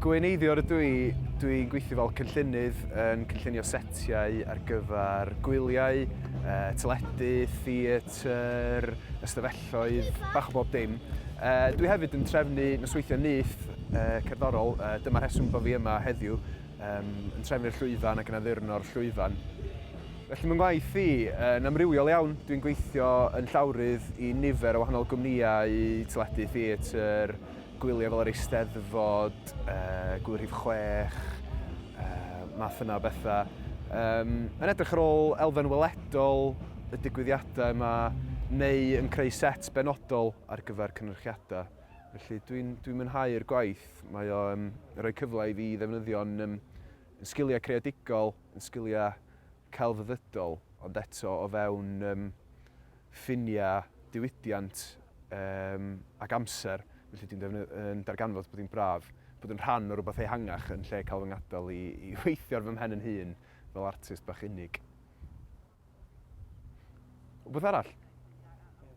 Gweinyddwr ydw i, dwi'n gweithio fel cynllunydd yn cynllunio setiau ar gyfer gwyliau, teledu, theatr, ystafelloedd, bach o bob dim. Dwi hefyd yn trefnu nosweithiau nyth cerddorol, dyma'r rheswm bod fi yma heddiw, yn trefnu'r llwyfan ac yn addurno'r llwyfan. Felly mae ngwaith i yn amrywiol iawn, dwi'n gweithio yn llawrydd i nifer o wahanol gwmnïau, teledu, theatr, gwyliau fel yr Eisteddfod, Gŵyl Rhif 6, math yna o bethau. Um, yn edrych ar ôl elfen weledol y digwyddiadau yma, neu yn creu set benodol ar gyfer cynyrchiadau. Felly dwi'n dwi mwynhau'r gwaith, mae o um, rhoi cyfle i fi ddefnyddio'n um, yn sgiliau creadigol, yn sgiliau celfyddydol, ond eto o fewn um, ffiniau diwydiant um, ac amser, felly dwi'n defnydd, yn darganfod bod hi'n braf bod yn rhan o rhywbeth ehangach yn lle cael fy ngadael i, i weithio ar fy mhen yn hun fel artist bach unig. Wbeth arall?